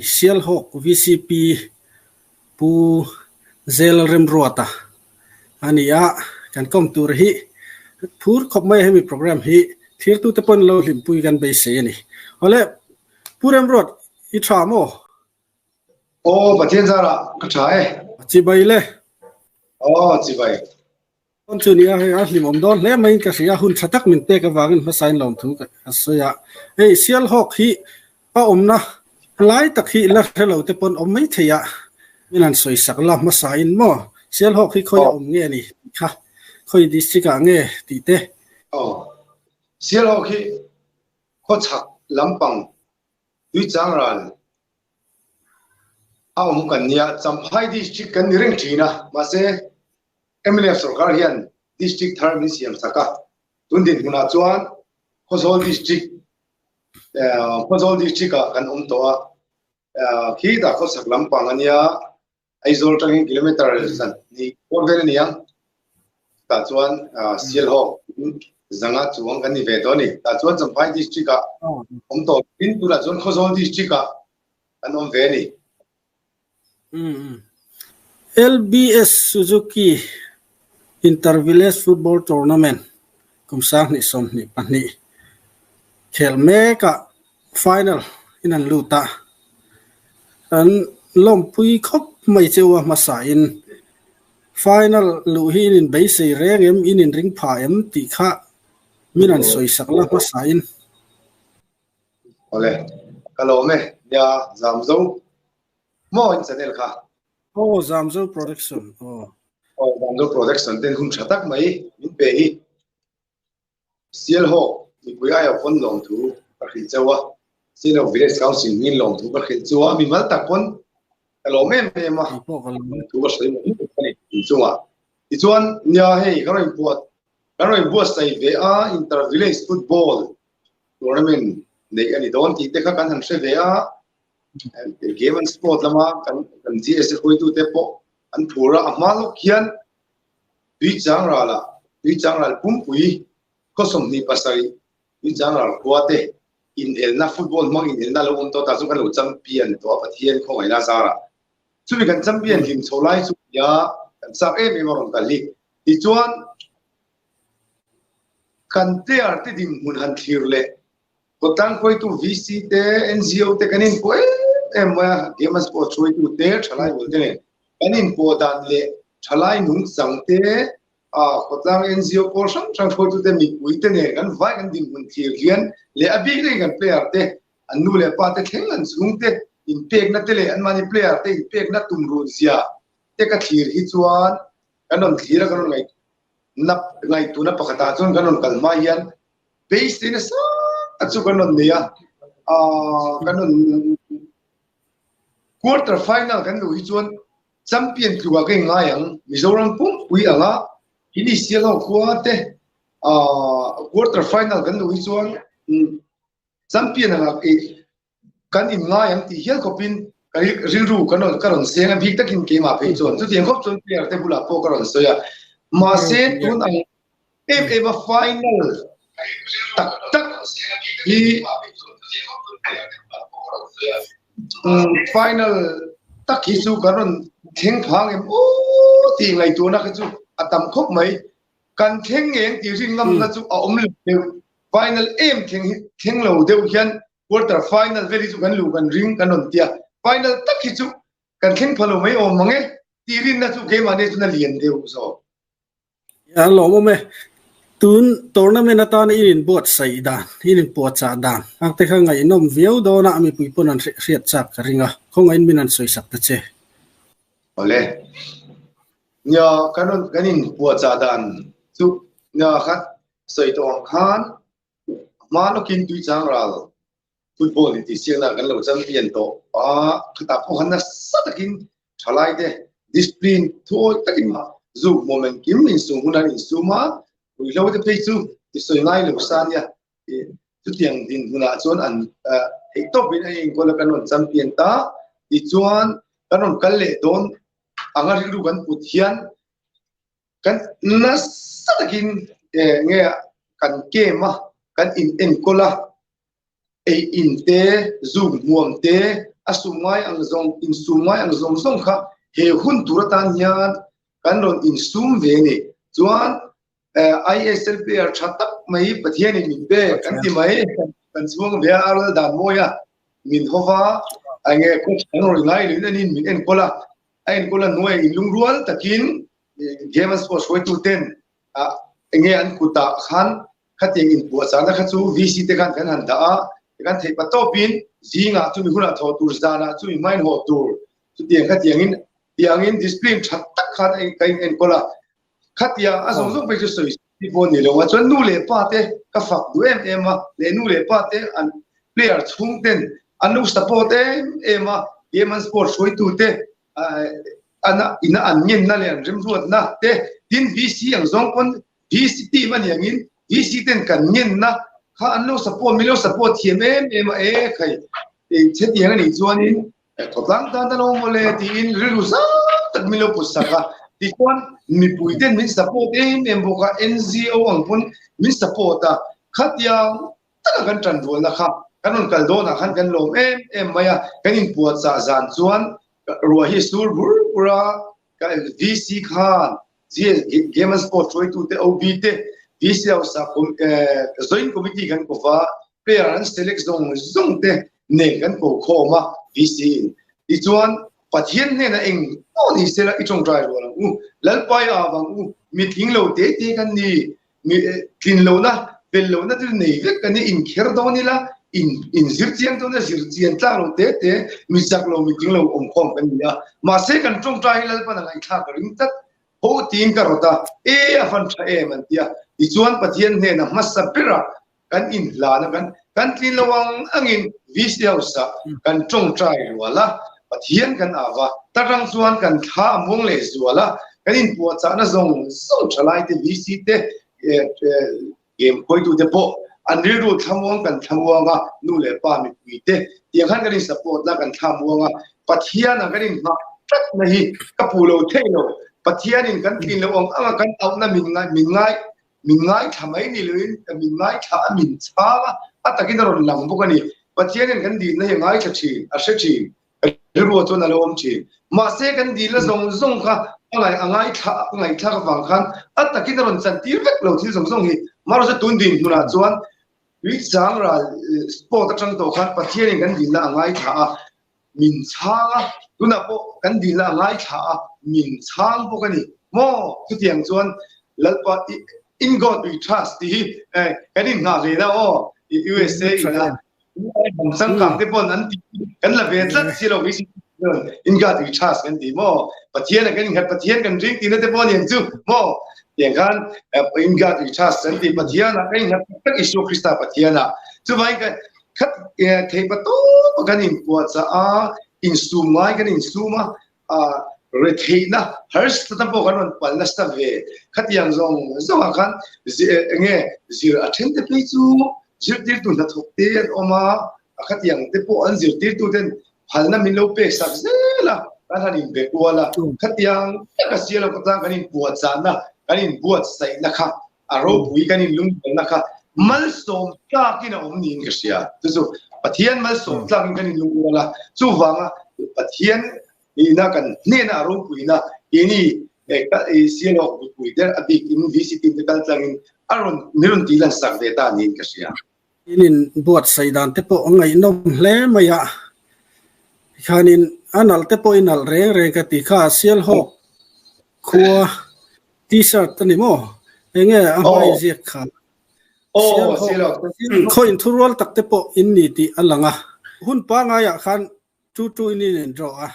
Sialhawk vcp Pu Zelremruata a ni a, kan kawm tur hi phur khawp mai a hemi program hi thirtute pawn lo hlimpui kan beisei a ni. Awle Pu Remruat i tha maw? Aw Pathian zarah ka tha e. Chibai le. Aw chibai. Dawn chu nia hei a hlimawm dawn hle maiin ka hria, hun tha tak min pek avangin hmasain lawmthu ka sawi a. Hei Sialhawk hi a awmna lai tak hi la hre lo te pawn awm mai thei a, min han sawi sak la hmasain maw Sialhawk hi khawi a awm nge ni tih kha, khawi district ah nge tih te. Aw, Sialhawk hi khawchhak lampang Tuichangral a awm kan nia, Champhai district kan ni reng thin a, mahse Mnf sorkar hian district thar min siam sak a, tun dinhmunah chuan Khawzawl district Khawzawl district ah kan awm tawh a, khitah khawsak lampang a nia, Aizawl atangin kilometer zahnih kual vel a ni ang, tah chuan Sialhawk zanga chuang kan ni ve tawh a ni. Tah chuan Champhai district ah awm tawh lovin tunah chuan Khawzawl district ah kan awm ve a ni. LBS Suzuki Inter Village Football Tournament kum 2022 khelh mekah final in an lut a, an lawmpui khawp mai cheu a hmasain final luh hi in inbeisei reng em, in inring pha em tih kha min an sawisak la hmasain. Awle, ka lawm e, nia Zamzo maw in channel kha? Aw, Zamzo Production, aw. Aw, Zamzo Production ten hun tha tak mai min pe hi. Sialhawk mipui aia pawn lawmthu ka hrilh chauh a, Sialhawk Village Council hmingin lawmthu ka hrilh chu a, mimal tak pawn ka lawm em em a, lawmthu ka sawi mawlh mawlh a ni inchungah. Tichuan, nia hei ka rawn inbuat, kan rawn inbuatsaih ve a, Inter Village Football tournament neih a ni dawn tih te kha kan han hre ve a, game and sport lama kan kan GS hruaitute pawh an phur a, a hma lawk hian Tuichang ralah Tuichang ral pumpui khaw 27 Tuichang ral khua te inelna football hmang inelna lo awm tawh ta chu kan lo champion tawh a Pathian khawngaihna zarah chumi kan champion hlim chho lai chu nia kan chak em em a rawn kal hi tichuan Kan player te dinhmun han thlir leh khawtlang hruaitu VC te, NGO te kan inpawh em em mai a, Game and Sports hruaitu te, thalai pawl te nen kan inpawh dan leh thalai nungchang te, khawtlang NGO pawl hrang hrang hruaitu te, mipui te nen kan vai kan dinhmun thlir hian leh a bik takin kan player te, an nu leh pa te thleng an chhung te inpekna te leh anmahni player te inpekna tumruh zia te ka thlir hi chuan kan rawn thlir a, kan rawn ngaihtuah Na ngaihtuhna pakhatah chuan kan rawn kal hma hian beisei nasa tak chu kan rawn nei a, kan rawn quarter final kan luh hi chuan champion tlukah ka inngai ang, Mizoram pumpui anga initial ho khua te quarter final kan luh hi chuan Champion anga i kan inngai ang tih hial khawpin ka rilru ka rawn ka rawn seng a, bik takin keimah phei chuan chutiang khawp chuan player te bulah pawh ka rawn sawi a. Mahse tun ang em em a final tak tak hi final tak hi chu kan rawn thleng phang em aw tih ngaihtuahna kha chu a tam khawp mai. Kan thleng ngeng tih rin ngamna chu a awm lo deuh. Final em thleng hi thleng lo deuh hian quarter final vel hi chu kan luh kan ring kan rawn tia. Final tak hi chu kan thleng pha lo mai awm mang e tih rinna chu keimahni chuan a lian deuh zawk. A lawmawm e. Tun tournament atana in inbuatsaih dan, in inpuahchah dan ang te kha ngaihnawm viau dawn a, mipui pawn an hriat chak ka ring a, khawngaihin min an sawisak ta che. Awle. Nia, kan rawn kan inpuahchah dan chu nia khat sawi tawh ang khan hma lawkin Tuichang ral football intihsiakna kan lo champion tawh a, khutah pawh khan nasa takin thalai te discipline thuawi takin zuk hmuam engkim insum hun an insum a, ruihhlo te phei chu i sawi ngai lo sa nia, chutiang dinhmunah chuan an theihtawpin a enkawl a kan rawn champion ta, tichuan kan rawn kal leh dawn anga rilru kan put hian Kan nasa takin nge kan kem a, kan in enkawl a, ei in te, zuk hmuam te, A sum ngai ang zawng, insum ngai ang zawng zawng kha he hun tur atan hian kan rawn insum ve a ni. Chuan ISL player tha tak mai Pathianin min pe kan ti mai, kan chhuang ve a, a ral dan mawi a, min hova, enge coach kan rawn ngai loin anin min enkawl a, a enkawl a hnuaiah inlungrual takin Game and Sports hruaituten enge an kutah khan Khatiang inpuahchahna kha chu VC te khan kan han dah a, kan theih pa tawpin zingah chumi hunah thawh tur, zanah chumi hmain haw tur, chutiang khatiangin tiangin discipline tha tak khan ka in enkawl a. Khatiang a zawng zawng phei chu sawi si pawh a ni lo a, chuan nu leh pa te ka fak duh em em a, leh nu leh pa te an player chhung ten an lo support em em a, game an sport hruaitu te ina an ngenna leh an remruatna te, tin VC ang zawng pawn VC team a nih angin VC ten kan ngenna kha an lo support min lo support thiam em em a e khai hetiang a nih chuanin khawtlang tan a lo mawle tiin rilru zau tak min lo put sak a tichuan mipui ten min support em em bawk a NGO ang pawn min support a khatiang taka kan tan rualna kha kan rawn kal dawnah khan kan lawm em em mai a kan inpuahchah zan chuan ruah hi sur bur bur a VC khan Game and Sport hruaitute OB te VC House ah Joint Committee kan ko va, player an select zawng zawng te nen kan ko khawm a VC in. Tichuan Pathian hnenah eng pawh ni sela i tawngtai rual ang u, Lalpai av ang u, mi tling lo te te kan ni, mi tlin lohna, fel lohna te nei vek kan ni, inkher dawn ila, in inzir chiang dawn ila, zir chian tlak lo te te, mi chak lo, mi tling lo awm khawm kan ni a. Mahse kan tawngtai hi Lalpan a ngaihthlak ka ring tlat. Ho tiin ka rawt a, e a van tha em an ti a. Tichuan Pathian hnena hmasa bera kan inhlan a, kan kan tlin lo ang angin VC House ah kan tawngtai rual a, Pathian kan av a, tarang chuan kan thla a muang leh zual a, kan inpuahchahna zawng zawng thalai te VC te game khawitute pawh an rilru thlamuang kan thlamuang a, nu leh pa mipui te tiang khan kan in support na kan thlamuang a, Pathian ah kan inhngah tlat na hi ka puh lo theih lo, Pathian in kan tlin lo ang ang a kan auhna min ngai min ngai min ngaithla mai ni loin min ngaithla a min chhang a, a takin a rawn lang bawk a ni. Pathian hian kan dilna hi a ngaithla thin, a hre thin, rilru chuan a lo awm thin. Mahse kan dilna zawng zawng kha a ngai a ngaithla a ngaihthlak avang khan a takin a rawn chantir vek lo thil zawng zawng hi. Mahse tun dinhmunah chuan tui chang ral sport atang tawh khan Pathianin kan dilna a ngaithla a, min chhang a, tunah pawh kan dilna a ngaithla a, min chhang bawk a ni maw? Chutiang chuan Lalpa in God we trust tih hi kan inngah ve na aw USA ina changkang te pawn an ti kan la ve tlat si lo in God we trust kan ti maw? Pathian kan inghat Pathian kan ring tihna te pawh a ni ang chu maw? Tiang khan in God we trust kan ti Pathian ah kan inghat tak Isua Krista Pathian ah chuvangin kan Khat thei pa tawp a kan inpuahchah a, insum ngai kan insum a, retheihna harsatna pawh kan rawn pal nasa ve. Khatiang zawng zawngah khan enge zir a then te phei chu zirtirtu hnathawk te an awm a, khatiang te pawh an zirtirtu ten phalna min lo pek sak zel a, kan han inbe kual a. Khatiang taka sial lo tlang kan inpuahchahna, kan inbuatsaihna kha a ropui kan inlungrualna kha malsawm tlakin a awm niin ka hria. Chu chu Pathian malsawm tlakin kan inlungrual a, chuvanga Pathian ina kan hnena a ropuina keini Sialhawk mipui te a bikin VC team te kal tlangin a rawn min rawn tih lan sak ve ta niin ka hria. In in buatsaih dan te pawh a ngaihnawm hle mai a, tikhanin a nalh te pawh i nalh reng reng ka ti kha Sialhawk khua T-shirt a ni maw? Enge a hmai ziak kha? Sialhawk khaw inthurual tak te pawh in ni tih a lang a. Hun pangaiah khan two two in in draw a,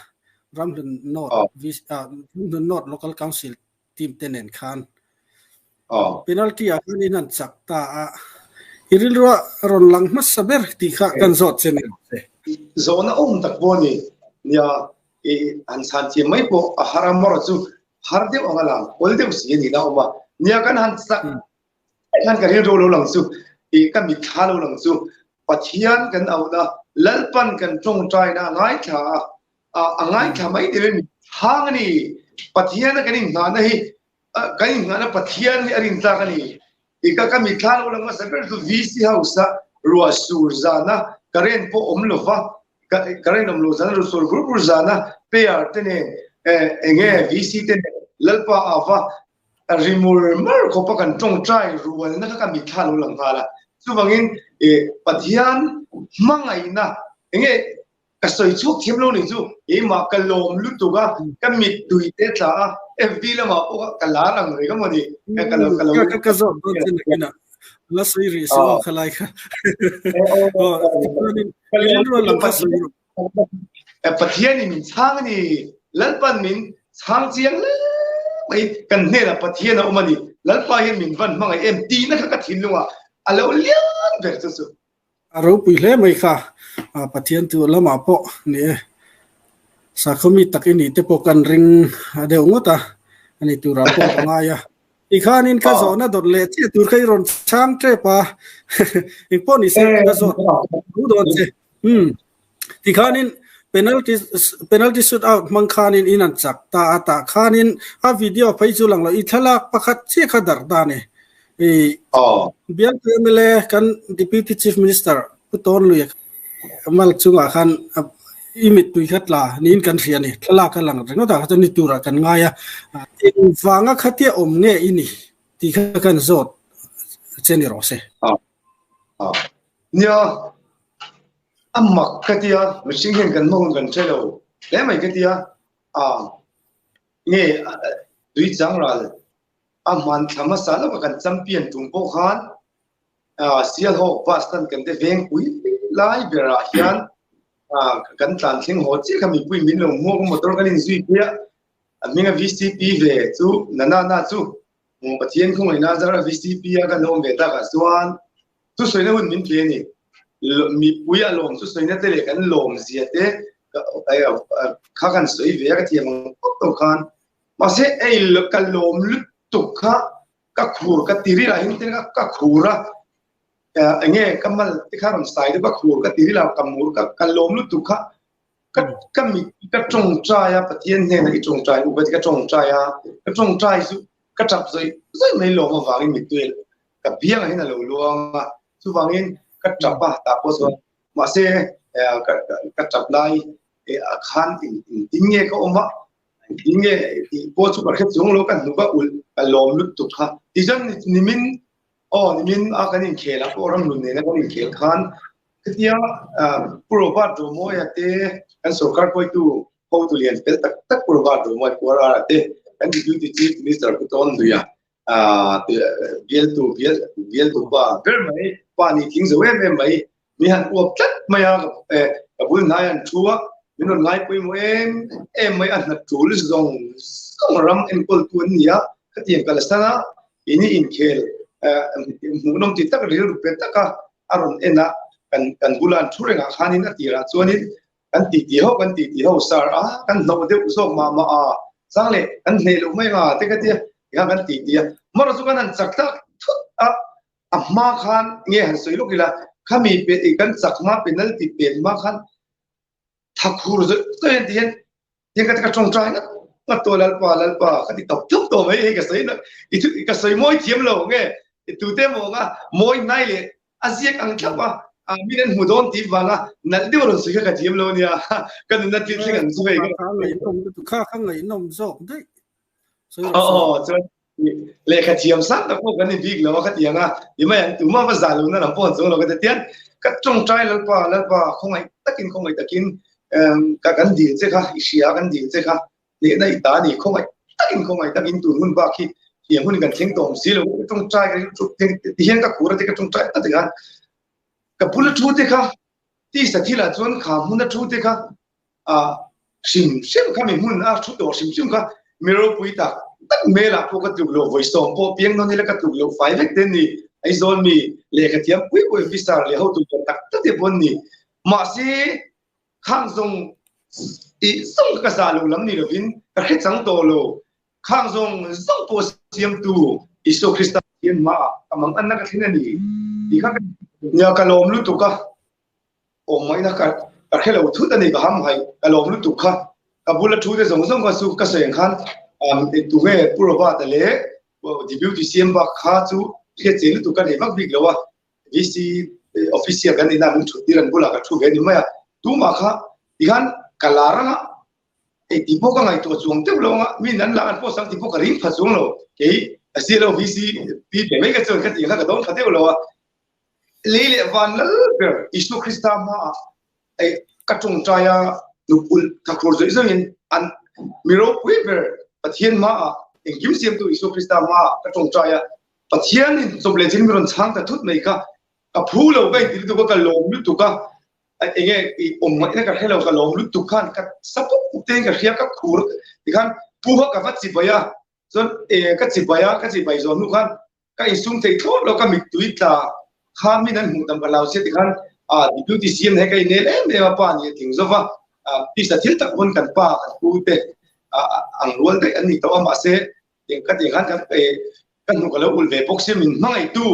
Ramhlun North Ramhlun North Local Council team te nen khan. Penalty ah khan in han chak ta a, i rilrua rawn lang hmasa ber tih kha kan zawt che ni rawh se. Zawhna awm tak pawh a ni. Nia, i han chhan thiam mai pawh a har a mawrh chu har deuh ang a lang awl deuh si a ni na awm a nia kan han chak khan ka rilru lo lang chu i ka mitthla lo lang chu Pathian kan auhna Lalpan kan tawngtaina a ngaithla a a ngaithla mai tir in hang a ni Pathian a kan inghahna hi kan inghahna Pathian hi a rintlak a ni i ka ka mitthla lo lang hmasa ber chu VC House a ruah sur zana current pawh awm lova. Ka rinawm lo zan ru sawi bur bur zana player te nen enge VC te nen Lalpa ava ri mur mur khawpa kan tawngtai rualna kha ka mitthla lo lang nghal a. Chuvangin Pathian hmangaihna enge ka sawi chhuak thiam lo nih chu keimah ka lawm lutuk a, ka mittui te tla a, FB lamah pawh ka lar ang reng a mawni. Ka lo ka lo. Ka zawt dawn che nakinah la sawi rih suh aw khalai kha. Pathian in min chhang a ni. Lalpan min chhang chiang hle mai. Kan hnenah Pathian a awm a ni. Lalpa hian min van hmangaih em tihna kha ka thinlungah a lo lian ber chu chu. A ropui hle mai kha. Pathian chu lamah pawh ni e. Sakhaw mi tak i nih te pawh kan ring deuh ngawt a, a ni turah pawh ka ngai a. Tikhanin ka zawhna dawt leh chiah tur kha i rawn chhang tep a, engpawh ni se ka zawt thu dawn che. Umm tikhanin penalty penalty shoot out hmang khanin in an chak ta a, tah khanin a video phei chu lang lo i thlalak pakhat chiah kha darh ta a ni. I bialtu mla kan Deputy Chief Minister Pu Tawnluia mal chungah khan i mittui kha tla niin kan hria a ni. Thlalak a lang ringawt ah kha chuan ni turah kan ngai a. Engvanga khatia awm nge i ni tih kha kan zawt che ni rawh se. Nia, a mak ka tia, mihring hian kan hmang hun kan hre lo hle mai ka tia. Nge tui chang ral a hman thla hmasa lawka kan champion tum pawh khan Sialhawk bus stand kan te vengpui lai berah hian kan tlan thleng haw chiah kha mipui min lo hmuak a motor kan inzui phei a, a hminga VCP ve chu Nanana chu Pathian khawngaihna zar a VCP a kan awm ve takah chuan thusawina hun min pe a ni. Mipui a lawm thusawina te leh kan lawm zia te kha kan sawi ve a ka thiam ang tawk tawk khan mahse ei ka lawm lutuk kha ka khur ka ti ril ah hian tin ka khur a enge ka mal te kha rawn sai deuh ka khur ka ti ril ah ka mur ka ka lawm lutuk kha ka ka mit ka tawngtai a Pathian hnenah i tawngtai u ka ti ka tawngtai a ka tawngtai chu ka tap zawih zawih mai lawm avangin mittui ka biang ah hian a lo luang a chuvangin ka tap a tah pawh chuan mahse ka ka tap lai khan engtin nge ka awm a Tinge tih pawh chu ka hre chung lo ka hnuk a ulh ka lawm lutuk kha. Tichuan nimin aw nimin a kan inkhel ah pawh ramlun nena kan inkhel khan khatia Pu Robert Romawia te kan sorkar hruaitu hotu lian fel tak tak Pu Robert Romawia Pu RR te kan Deputy Chief Minister Pu Tawnluia bialtu bialtu pa ber mai pa ni tling zo em em mai Mi han uap tlat mai a, ka bul hnai an thu a, min rawn ngai pawimawh em em mai a, hna tul zawng zawng ram enkawltu an ni a, khatiang kalsan a, ini inkhel hmuhnawm ti tak rilru pe tak a, a rawn en a, kan kan bula an thu rengah khanin a tirah chuanin kan titi ho kan titi ho sar a, kan hnawh deuh zawk mah mah a, chang leh kan hneh loh mai ang a te ka tia, tikhan kan titi a, marawh chu kan han chak tak thut a, A hma khan nge han sawi lawk ila, khami pe i kan chak hma penalty pen hma khan thakhur zawih zawih an ti hian tiang ka ka tawngtai ngat ngat tawh Lalpa Lalpa ka ti tawp tawp tawh mai hei ka sawi i thu ka sawi mawi thiam lo nge tute maw anga mawi hnai leh a ziak ang thlap a a min an hmu dawn tih vanga nalh deuh rawn sawi kha ka thiam lo ania ka nunna thil thleng ang chu hei kha ngaihnawm lutuk kha kha ngaihnawm zawk daih aw chuan Lehkha thiam sang tak pawh kan ni bik lo a khatiang a, ti mai ang, tumah va zah lohna lam pawh an chuang lo ka ti tian ka tawngtai Lalpa, Lalpa khawngaih takin khawngaih takin ka kan dil che kha, i hria kan dil che kha, hnehna i ta a ni, khawngaih takin khawngaih takin tun hun bak hi thiam hun kan thleng tawh awm si lo, ka tawngtai ti hian ka khur a ti ka tawngtai ta tikhan ka bula thu te kha tisa thilah chuan kha hmuna thu te kha a hrim hrim kha mi hmun a thu tawh hrim hrim kha mi ropui tak tak hmelah pawh ka tluk loh vawi sawm pawh piang nawn ila ka tluk loh fai vek te ni Aizawl mi lehkha thiam pui pui officer leh hotu lian tak tak te pawh an ni mahse khang zawng tih zawng ka zah lo lam ni lovin ka hre chang tawh lo khang zawng zawng pawh siamtu Isua Krista Pathian hmaah ka mang anna ka thlen a ni tih kha nia ka lawm lutuk a. Awm maina ka ka hre lo thut a ni ka ham hai ka lawm lutuk kha ka bula thu te zawng zawng kha chu ka sawi ang khan tunge Pu Robert-a leh Deputy CM bak kha chu hriat chian lutuk ka nei vak bik lo a, VC official kan nihna min thut tir an bulah ka thu ve a ni mai a. Tumah kha tikhan ka lar anga ei tih pawh ka ngaihtuah chuang deuh lo anga mi an la an post ang tih pawh ka ring pha chuang lo. Kei a si lo VC pi pe mai ka chuan ka tih kha ka dawn pha deuh lo a. Lei leh van lal ber Isua Krista hmaah ei ka tawngtai a nuk ulh thakhur zawih zawih in an mi ropui ber Pathian hmaah engkim siamtu Isua Krista hmaah ka tawngtai a Pathian in chawp leh chin mi rawn chhang ta thut mai kha ka phu lo ka inti lutuk a ka lawm lutuk a enge i awm ngaihna ka hre lo ka lawm lutuk khan ka sa pup pup te in ka hria ka khur tikhan pu kha ka va chibai a chuan ka chibai a ka chibai zawh hnu khan ka insum thei thlawt lo ka mittui tla kha min an hmuh tam ka hlau sia tikhan a deputy CM he ka inel em em a pa ni a tling zova tisa thil tak pawn kan pa kan pu te ang rual daih an ni tawh a mahse ka ti khan ka hnu ka lo ul ve bawk sia min hmangaihtu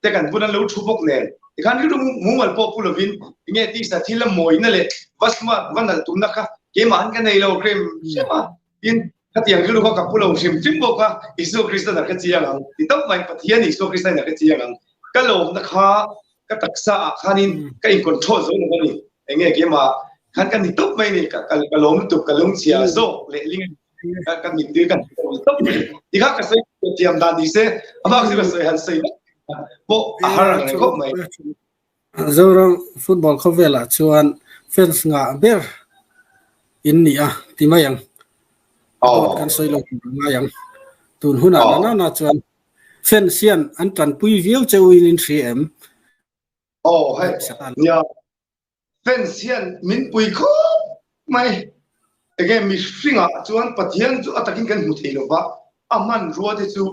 te kan bul an lo thu bawk nen tikhan rilru mumal pawh pu lovin tinge tisa thil a mawina leh va smart va nalh tumna kha keimah han ka nei lo hrim hrim a tin khatiang rilru kha ka pu lo hrim hrim bawk a Isua Krista na ka chiang ang ti tawp mai Pathian Isua Krista na ka chiang ang ka lawmna kha ka taksa ah khanin ka in control zo lo ani enge keimah khan ka ni tawp mai ni ka ka lawm lutuk ka lungchhia zawk leh ling ka ka mit tui kan tawp mai tikha ka sawi thiam dan ni se amah chu ka sawi han sawi pawh a har ang reng khawp mai. Zoram football khawvelah chuan fans ngah ber in ni a ti mai ang. Dawt kan sawi lo tur a ngai ang. Tun hunah na na na chuan fans hian an tanpui viau che u in in hria em? Aw hei nia Fans hian min pui khawp mai. Enge mihringah chuan Pathian chu a takin kan hmu thei lova, a hmanrua te chu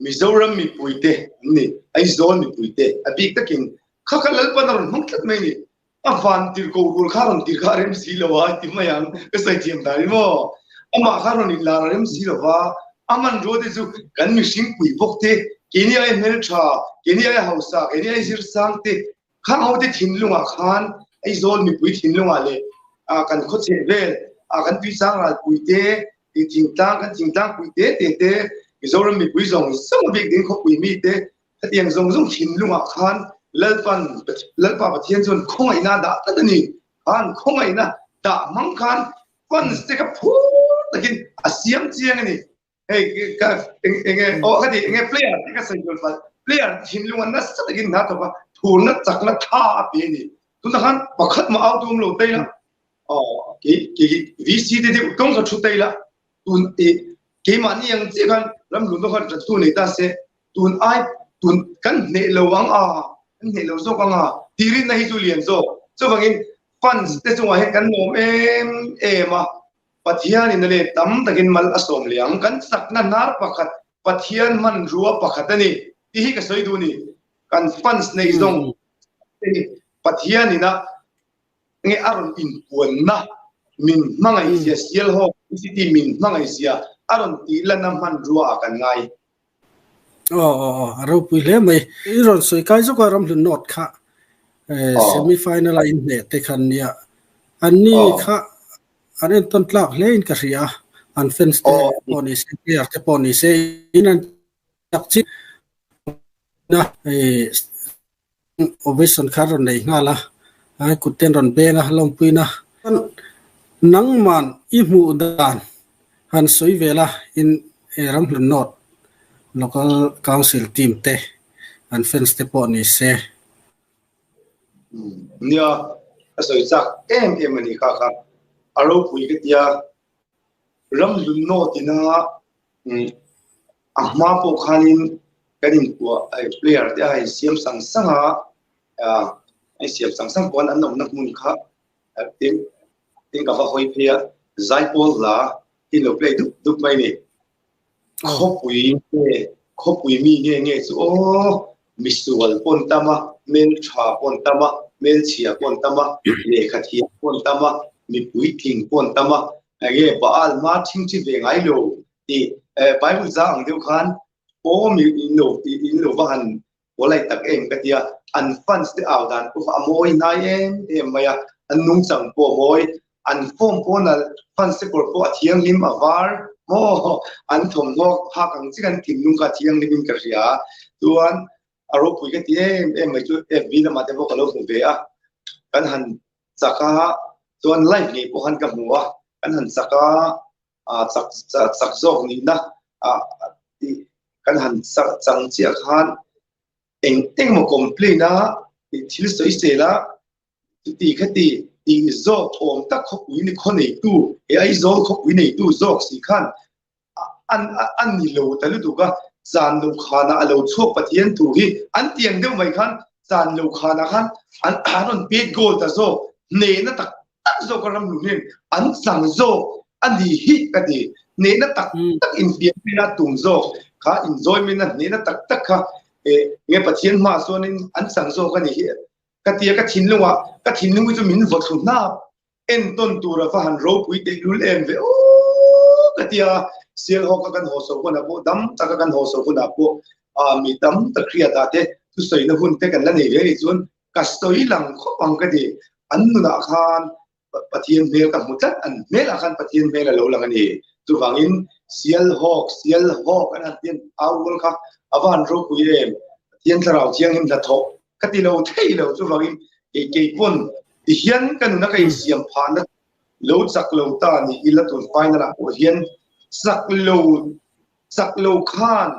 Mizoram mipuite an ni, Aizawl mipuite a bik takin kha kha Lalpan a rawn hmang tlat mai a ni. A van tirh ko rul kha rawn tirh kha a rem si lo a ti mai ang, ka sawi thiam dan in maw. Amah kha rawn inlar a rem si lova, a hmanrua te chu kan mihring pui bawk te, keini ai hmeltha, keini ai hausa, keini ai zirsang te, Khang hote thinlungah khan Aizawl mipui thinlungah leh kan khawchheh vel kan tuichang ralpui te, thingtlang kan thingtlang pui te te te, Mizoram mipui zawng zawng a bik ding khawpui mi te khatiang zawng zawng thinlungah khan Lalpan Lalpa Pathian chuan khawngaihna a dah tlat a ni. Khan khawngaihna dah hmang khan funds te kha phur takin a siam chiang a ni. Hei ka enge aw ka ti enge player te ka sawi tur pal player thinlung an nasa takin hna thawk a phurna chakna tha a pe ni tuna khan pakhat ma out awm lo tai la aw ke ke VC te deuh tawng kha thu tai la tun e keimahni ang chiah khan ram lun khan tu nei ta se tun ai tun kan hneh lo ang a kan hneh lo zawk ang a tirin na hi chu lian zawk chuvangin fans te chungah hian kan nuam em em a Pathianin a let tam takin mal a sawm leh ang. Kan chakna hnar pakhat Pathian hmanrua pakhat a ni tih hi ka sawi duh a ni. Kan fans nei zawng te hi Pathianin a nge a rawn inpuanna min hmangaihzia Sialhawk City min hmangaihzia a rawn tih lanna hmanrua ah kan ngai. Aw aw aw a ropui hle mai. I rawn sawi kai zawk a Ramhlun North kha semi final a inhneh te khan nia. Anni kha an entawn tlak hle in ka hria a, an fans te pawh ni se player te pawh ni se in an chak chiah na Ovation kha rawn nei nghal a, ai kut ten rawn beng a lawmpuina. Nangman i hmuh dan han sawi vel a in Ramhlun North Local Council team te an fans te pawh ni se. Nia, ka sawi chak em em a ni kha kha. A ropui ka tia Ramhlun North ina a hma pawh khanin kan inkuah player te a insiam sang sang a, a insiam sang sang pawn an awmna hmun kha tin tin ka va hawi phei a, zaipawl hla hi lo play dup dup mai ni. Khawpui nge khawpui mi nge nge chu aw misual pawn tam a, hmeltha pawn tam a, hmelchhia pawn tam a, lehkha thiam pawn tam a, mipui tling pawn tam a, enge Baal hma thingthi ve ngai lo tih Bible za ang deuh khan aw mi in lo in lo va han polite tak em ka tia, an fans te au dan pawh kha a mawi hnai em em mai a, an nungchang pawh a mawi, an form pawh nalh, fans te kawr pawh a thianghlim a var maw, an thawmhnaw phak ang chiah an thinlung kha a thianghlim in ka hria, chuan a ropui ka ti em em mai chu FB lamah te pawh ka lo hmu ve a, kan han. Chak a, chuan live ngei pawh khan ka hmu a, kan han chak a, chak chak zawk nihna kan han chang chiah khan eng engmaw complain a, thil sawi sel a, chuti khati tih zawk awm tak khawpui ni khaw neitu he Aizawl khawpui neitu zawk si khan an an ni lo ta lutuk a, zan lo khanah a lo chhuak Pathian thu hi an tiang deuh mai khan zan lo khanah khan an an rawn pet goal ta zawk hnehna tak tak zawk a ram lu hian an chang zawk a ni hi ka ti hnehna tak tak infiam mena tum zawk kha inzawi mena hnehna tak tak kha nge Pathian hmaah chuanin an chang zawk a ni hi ka ti a ka thinlungah ka thinlung hi chu min vaw thlu hnap entawn tur a va han ropui tehlul em ve aw ka ti a Sialhawk a kan haw so hunah pawh dam tak a kan haw so hunah pawh mi tam tak hriatah te thusawi hun te kan la nei ve anih chuan ka sawi lang khawp ang ka ti an nunah khan Pathian hmel ka hmu tlat an hmelah khan Pathian hmel a lo lang a ni chuvangin Sialhawk Sialhawk an han tian au rual kha a va han ropui em Pathian thlarau thianghlim hnathawh ka ti lo thei lo chuvangin kei kei pawn ti hian ka nuna ka insiam phahna lo chak lo ta ni ila tun final ah pawh hian chak lo chak lo khan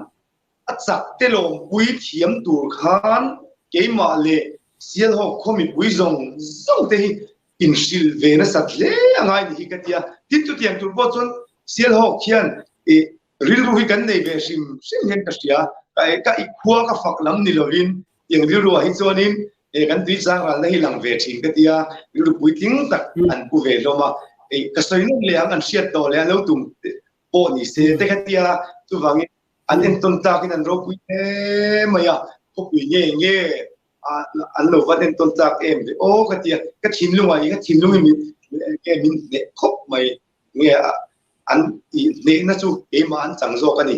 a chak te lawmpui thiam tur khan keimah leh Sialhawk khaw mipui zawng zawng te hi inhrilh ve nasat hle a ngai ni hi ka tia tin chutiang tur pawh chuan Sialhawk hian ih rilru hi kan nei ve hrim hrim hian ka hria ka i khua ka fak lam ni lovin tiang rilru ah hi chuanin he kan tui chang ralna hi lang ve thin ka tia rilru puitling tak an pu ve hlawm a ka sawi nawm leh ang an hriat tawh leh an lo tum pawh ni se te ka tia chuvangin an entawn tlakin an ropui hle mai a khawpui nge nge an lo van entawn tlak em ve aw ka tia ka thinlungah hi ka thinlung hi min nge min hneh khawp mai nge an tih hnehna chu keimah an chang zawk a ni.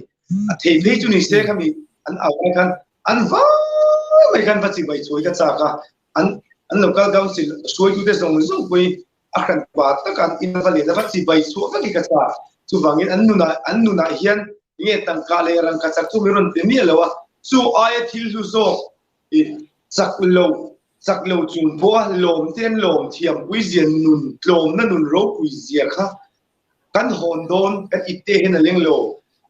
A thei phei chu ni se khami an au lai khan an vai mai khan va chibai chuai ka chak a, an an local council hruaitute zawng zawng pawh hi a hran pa taka an in va len a va chibai chhuah vek hi ka chak. Chuvangin an nunah an nunah hian nge tangka leh rangka chak chu min rawn pe miah lo a, chu aia thil hlu zawk i chak lo chak lo chung pawha lawm te an lawm thiampui zia nun tlawmna nun ropui zia kha Kan hawn dawn kan ipte hian a leng lo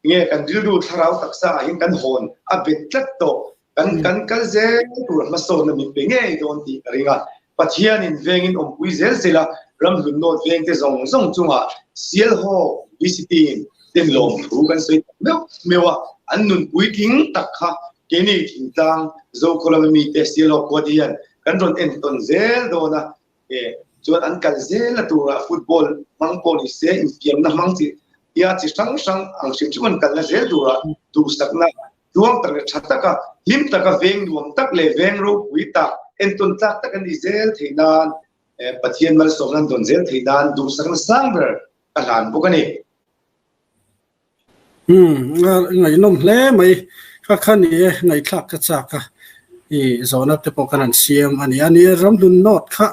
nge kan rilru thlarau taksa ah hian kan hawn a bet tlat tawh kan kan kal zel tur hmasawnna min pe ngei dawn tih ka ring a. Pathianin vengin awmpui zel zel a, ramhlun nawt vengte zawng zawng chungah Sialhawk VCT in ten lawmthu kan sawi tak meuh meuh a, an nun puitling tak kha keini thingtlang Zokhaw lama mite Sialhawk khua te hian kan rawn entawn zel dawn a, chuan an kal zel a turah football hmang pawh ni se infiamna hmang chi tia chi hrang hrang ang hrim hrim an kalna zel turah duhsakna tluang tak leh tha taka hlim taka veng nuam tak leh veng ropui tak entawn tlak tak an ni zel theih nan Pathian malsawmna an dawn zel theih nan duhsakna sang ber ka hlan bawk a ni. Ngaihnawm hle mai kha kha ni e, ngaihthlak ka chak a, i zawhna te pawh kan han siam a ni a, ni e ramhlun note kha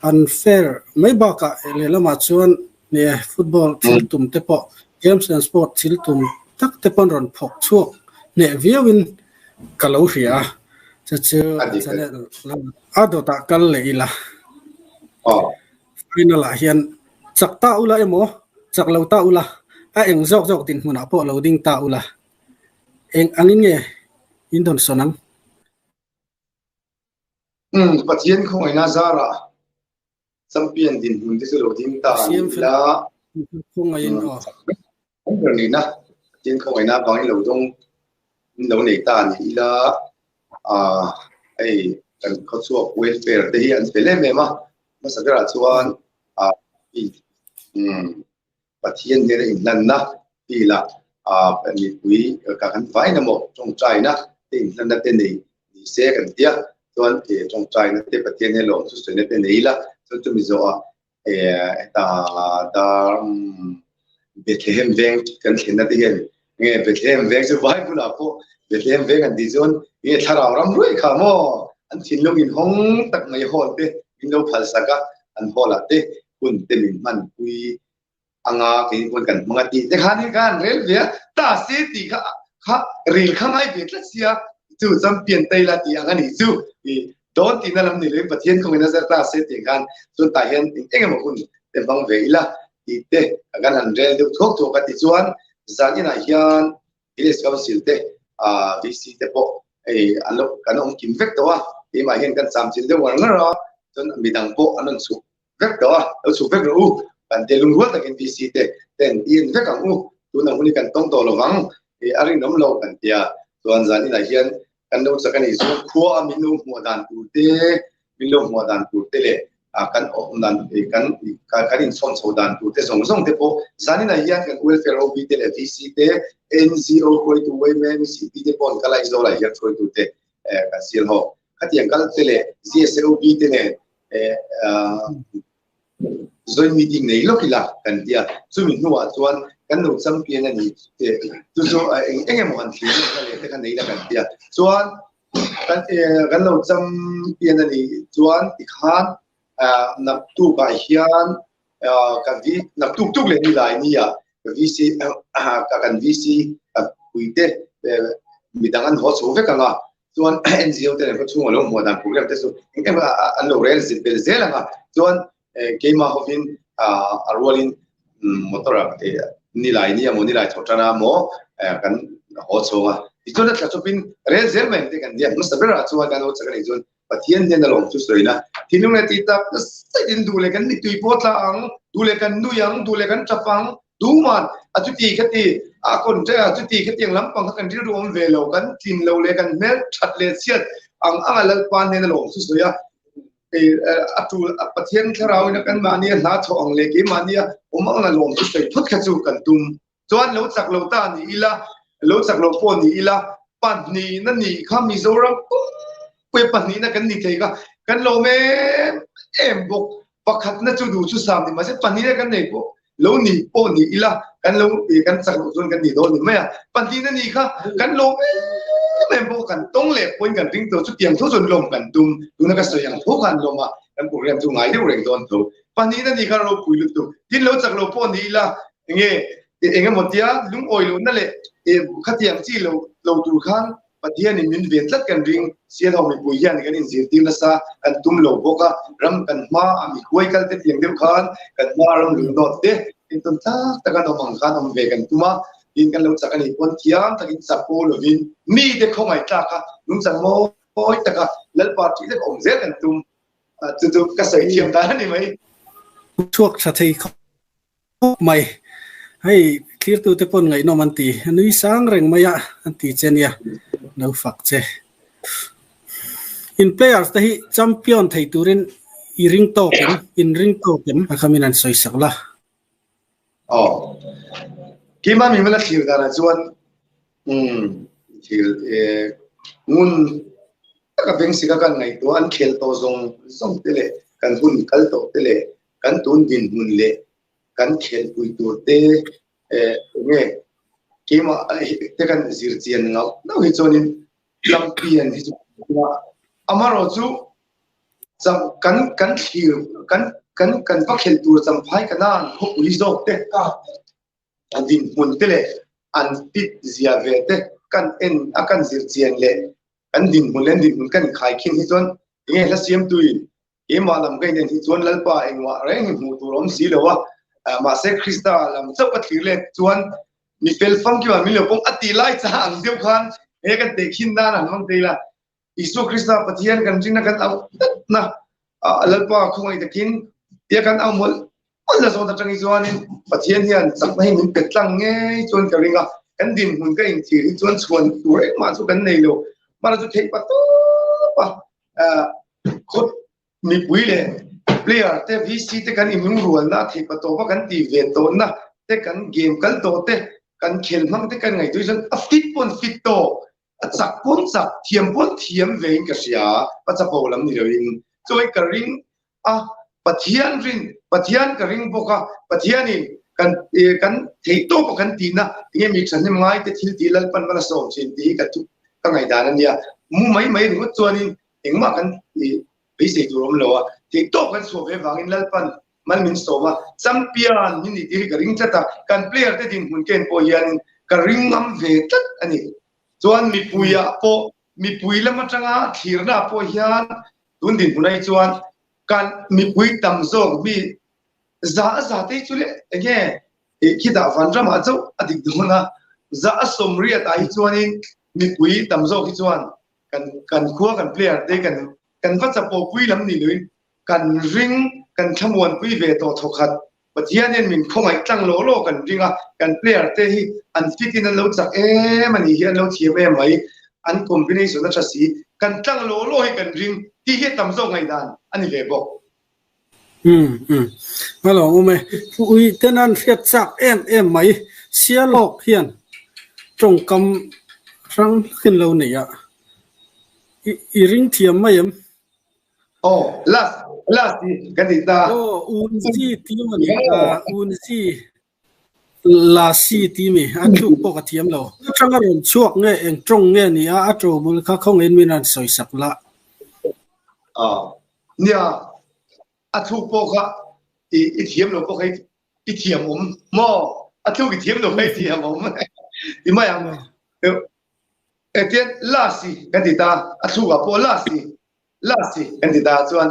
an fair mai bakah lehlamah chuan ni e football thil tum te pawh games and sport thil tum tak te pawh an rawn phawk chhuak hneh viauin ka lo hria a, chu chu channel a dawtah kal leh ila. Final ah hian chak ta ula emaw, chak lo ta ula, a eng zawk zawk dinhmunah pawh lo ding ta ula, eng angin nge in dawn sawn ang? Umm, Pathian khawngaihna zarah champion dinhmun te chu lo ding ta a ni ila. Khawngaihin aw. An ber nihna Pathian khawngaihna avangin lo dawng in lo nei ta a ni ila, ah hei kan khawchhuak welfare te hi an fel em em a, hmasa berah chuan ah umm Pathian hnena inhlanna tih lah ah mipui ka kan vain emaw tawngtaina te inhlanna te nei ni se kan tia, chuan tawngtaina te Pathian hnena lawmthu sawina te nei ila, chuan chumi zawhah heta dar Bethlehem veng kan thlenna te hian nge Bethlehem veng chu Bible ah pawh Bethlehem veng an tih chuan nge thlarau ram ruai kha maw an thinlung in hawng tak mai hall te min lo phal sak a an hall ah te hun te min hman pui anga keini pawn kan hmang a tih te khan hi khan rel ve a ta se tih kha kha rel kha ngai ve tlat sia chu champion taila tih ang a nih chu. Dawn tihna lam ni loin Pathian kawngin a zir ta se tih khan chuan tah hian eng eng emaw hun te hmang ve ila tih te kan han rel deuh thuak thuak a. Tichuan zan inah hian Village Council te VC te pawh hei an lo kan awm kim vek tawh a, keimah hian kan cham chil deuh ngar ngar a, chuan midang pawh an rawn chhuk vek tawh a, lo chhuk vek rawh u, kan te lungrual takin VC te ten i en vek ang u, tunah hun hi kan tawng tawh lovang a rinawm lo kan ti a, chuan zan inah hian kan lo chak a nih chuan khua a min lo hmuah dan tur te, min lo hmuah dan tur te leh kan awm dan kan kan inchhawn chho dan tur te zawng zawng te pawh zaninah hian kan welfare OB te leh VC te, NGO hruaitu yma, MCP te pawh an kal a, Aizawl ah hian hruaitu te kan sial ho. Khatiang kal te leh GSA OB te nen Joint meeting nei lawk ila kan ti a, chumi hnuah chuan kan lo champion a ni te chu chu eng eng emaw han thlir lawk na leh te kha nei ila kan ti a, chuan kan kan lo champion a nih chuan tikhan naktuk ah hian ka v naktuk tuk leh nilai nia ka VC ka kan VC puite midang an haw chho vek ang a. Chuan NGO te nen khaw chhunga lo hmuh dan program te chu eng eng an lo rel zit bel zel ang a. Chuan keimah hovin a rualin motor ah nilai ni emaw nilai chho tan a maw kan haw chhung a. Tichuan a thla chawpin rel zel mai ang te kan nia. Hmasa berah chuan kan lo chak a nih chuan Pathian hian a lawm chu sawi na. Thinlung leh tih tak nasa in duh leh kan mittui pawh tla ang, duh leh kan nui ang, duh leh kan tap ang, duhman a chuti khati a contract a chuti khatiang lampang kha kan rilru awm ve lo, kan tlin lo leh kan hmel that leh chhiat ang anga Lalpa hnen a lawm chu sawi a. A tul Pathian thlarau in a kan mahni a hla chhoh ang leh keimahni a awm ang a lawm chu sawi phawt kha chu kan tum. Chuan lo chak lo ta ni ila, lo chak lo pawh ni ila, pahnihna nih kha Mizoram pumpui pahnihna kan ni thei kha kan lawm em em bawk. Pakhatna chu duh chu sam ni mahse pahnihna kan nei pawh lo ni pawh ni ila kan lo kan chak loh chuan kan ni dawn ni mai a. Pahnihna nih kha kan lawm em em bawk, kan tawng leh pawhin kan ring tawh chutiang tho chuan lawm kan tum. Tuna ka sawi ang tho khan lawm a, kan program chu ngai deuh reng dawn tho. Pahnihna nih kha ropui lutuk. Tin lo chak lo pawh ni ila Enge eng emaw tia lungawi lohna leh khatiang chi lo lo tur khan Pathianin min ven tlat kan ring. Sialho mipui hian kan inzirtir nasa kan tum lo bawk a, ram kan hma a mi huai kal te tiang deuh khan kan hma ram lungdawt te entawn tlak taka an awm ang khan awm ve kan tum a, tin kan lo chak a nih pawn thiam takin chak pawh lovin mite khawngaih tlak a nungchang mawi taka Lalpa ṭih lek awm zel kan tum. Chu chu ka sawi thiam dan a ni mai. Chhuak tha thei khawp. Khawp mai. Hei thlirtute pawn ngaihnawm an ti. A nui sang reng mai a, an ti che nia. Lo fak che. In players te hi champion thei turin i ring tawk em? In ring tawk em? A khamin an sawi sak la. Aw. Keimah mi hmel a thlir danah chuan umm thil ngun taka veng sika kan ngaihtuah an khel tawh zawng zawng te leh kan hun kal tawh te leh kan tun dinhmun leh kan khelhpui tur te enge keimah te kan zir chian ngauh ngauh hi chuanin champion hi chu amarawh chu kan kan thlir kan kan kan va khelh tur champhai kana an khawpui zawk te an dinhmun te leh an fit zia ve te kan en a kan zir chian leh kan dinhmun leh an dinhmun kan khaikhin hi chuan enge hla siamtuin Keimah lam ka inen hi chuan Lalpa engmah reng hi hmuh tur a awm si lo a, mahse Krista lam chauh ka thlir let chuan mi fel famkima min lo pawm a ti lai cha ang deuh khan he kan tehkhin nan han hmang thei la. Isua Krista Pathian kan rinna kan auh tlatna Lalpa khawngaih takin tia kan auh mawlh mawlh na zawt atang hi chuanin Pathian hian chakna hi min pe tlang ngei chuan ka ring a, kan dinhmun ka inthlir hi chuan chhuan tur engmah chu kan nei lo. Mahse chu theih pa tawp a. Khawp mipui leh player te VC te kan inlungrualna a theih patawp a kan tih ve tawhna te kan game kal tawh te kan khel hmang te kan ngaihtuah hi chuan a fit pawn fit tawh a chak pawn chak thiam pawn thiam ve in ka hria a chapo lam ni loin chuai ka ring a Pathian rin Pathian ka ring bawk a Pathianin kan kan theih tawp a kan tihna tinge mi thahnem ngai te thil tih Lalpan hmala sawm thin tih hi ka thu ka ngaihdan a nia mu mai mai ringawt chuanin engmah kan beisei tur awm lo a, theihtawp kan chhuah ve vangin Lalpan mal min sawm a, champion min nih tir hi ka ring tlat a, kan player te dinhmun ken pawh hianin ka ring ngam ve tlat a ni. Chuan mipuiah pawh, mipui lam atanga thlirna pawh hian Tun dinhmun ah hi chuan kan mipui tam zawk mi za a za te hi chu le enge khitah vanram ah chauh a dik dawn a, za a sawmriat ah hi chuanin mipui tam zawk hi chuan kan kan khua kan player te kan kan va chapo pui lam ni loin kan ring kan thlamuan pui ve tawh thawkhat Pathian hian min khawngaih tlang law law kan ring a, kan player te hi an fit in an lo chak em a nih hi, an lo thiam em mai, an combination a tha si, kan tlang law law hi kan ring tih hi a tam zawk ngaihdan a ni ve bawk. Umm umm a lo awm e, ui ten an hriat chak em em mai, Sialawk hian tawngkam hrang hlakin lo nei a, i ring thiam mai em? Aw, last, last hi kan tih ta. Aw, unzi ti maw ni a, unzi lasi ti mi, a tluk pawh ka thiam lo. Atanga rawn chhuak nge eng tawng nge ni a, a to bul kha khawngin min rawn sawi sak la. Aw, nia, a thluk pawh kha i i thiam lo pawh kha i thiam awm maw? A thluk i thiam lo kha i thiam awm ti mai ang. Etian lasi kan ti ta, a thlukah pawh lasi Lasi kan ti ta chuan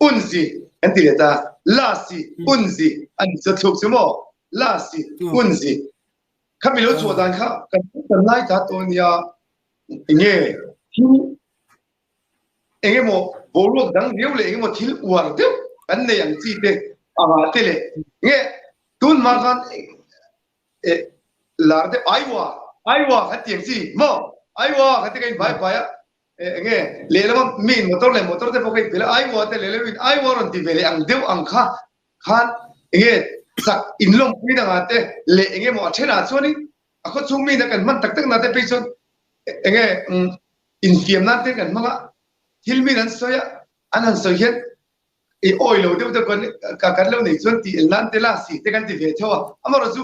unzi kan ti leh ta. Lasi unzi an chu thluk chu maw? Lasi unzi. Khami lo chhuah dan kha kan kan lai ta tawh nia. Enge thil enge maw boruak dang riau leh enge maw thil uar deuh kan nei ang chi te anga te leh nge tun hma khan lar deuh aiwa aiwa kan ti ang chi maw aiwa kan ti ka in vai vai a Enge lehlama mi in motor leh motor te pawh kha in pel a, aiwa te lehlam in aiwa rawn ti ve leh ang deuh ang kha khan enge chak in lawmpui na nga te leh enge maw a thenah chuanin a khaw chhung mi na kan hman tak tak na te phei chuan enge infiam nan te kan hmang a, thil min an sawi a, an han sawi hian i awi lo deuh deuh kan kan lo nei chuan tih el nan te la si te kan ti ve theuh a, amaherawhchu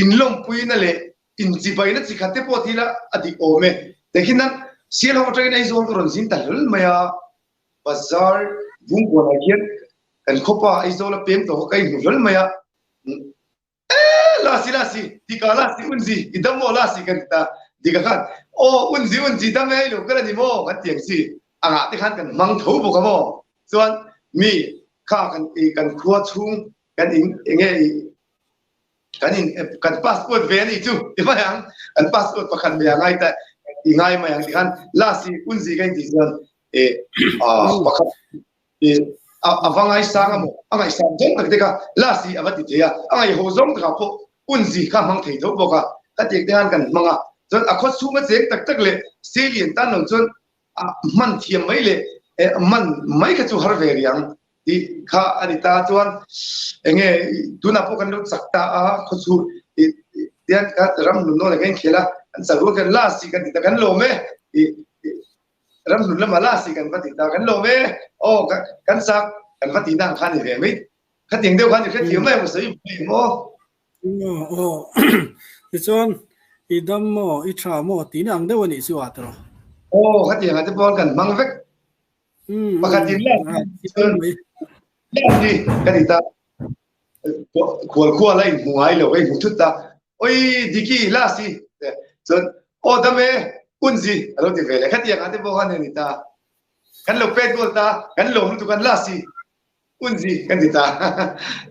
in lawmpui na leh Inchibaina chi khat te pawh thil a dik awm e. Tehkhin nan Sialhawk atangin Aizawl ka rawn zin ta hlawl mai a, bazar Bungkawnah hian kan khawpa Aizawl a pem tawh kha ka inhmu hlawl mai a. Ee lasi lasi, dika lasi unzi, i dam maw lasi kan ti ta. Dika khan aw unzi unzi dam e i lo kal a ni maw kan ti ang si. Angah te khan kan hmang tho bawk a maw. Chuan mi kha kan kan khua chhung kan in enge i kan in kan passport ve ani chu ti mai ang kan passport pakhat me angai ta i ngai mai ang ti khan last i unzi ka in ti chuan e pakhat e ava ngai sang amo a ngai sang zawng tak te kha last i ava ti thei a a ngai ho zawng taka pawh unzi kha hmang thei tho bawk a ka tiang te khan kan hmang a chuan a khaw chhung a cheng tak tak leh selian tan lo chuan a hman thiam mai leh man mai kha chu har ve riang tih kha a ni ta chuan enge tunah pawh kan lo chak ta a khaw chu tian kha ram nun nawn kan khel a an chak rual kan la si kan ti ta kan lawm e ram nun lama la si kan va ti ta kan lawm e aw kan chak kan va ti nang kha ni ve mai khatiang deuh khan i hrethiam mai maw sawi mai maw Aw tichuan i dam maw i tha maw tih na ang deuh a nih chu a tawh. Aw khatiang ah te pawh kan hmang vek. Pakhat in la chuan la hi ka ti ta. Khual khual a inhmu ngai lo ka inhmu thut ta. Oi Diki la si chuan aw dam e unzi a lo ti ve leh khatiang ah te pawh khan a ni ta. Kan lo pet goal ta kan lawm lutuk kan la si. Unzi kan ti ta.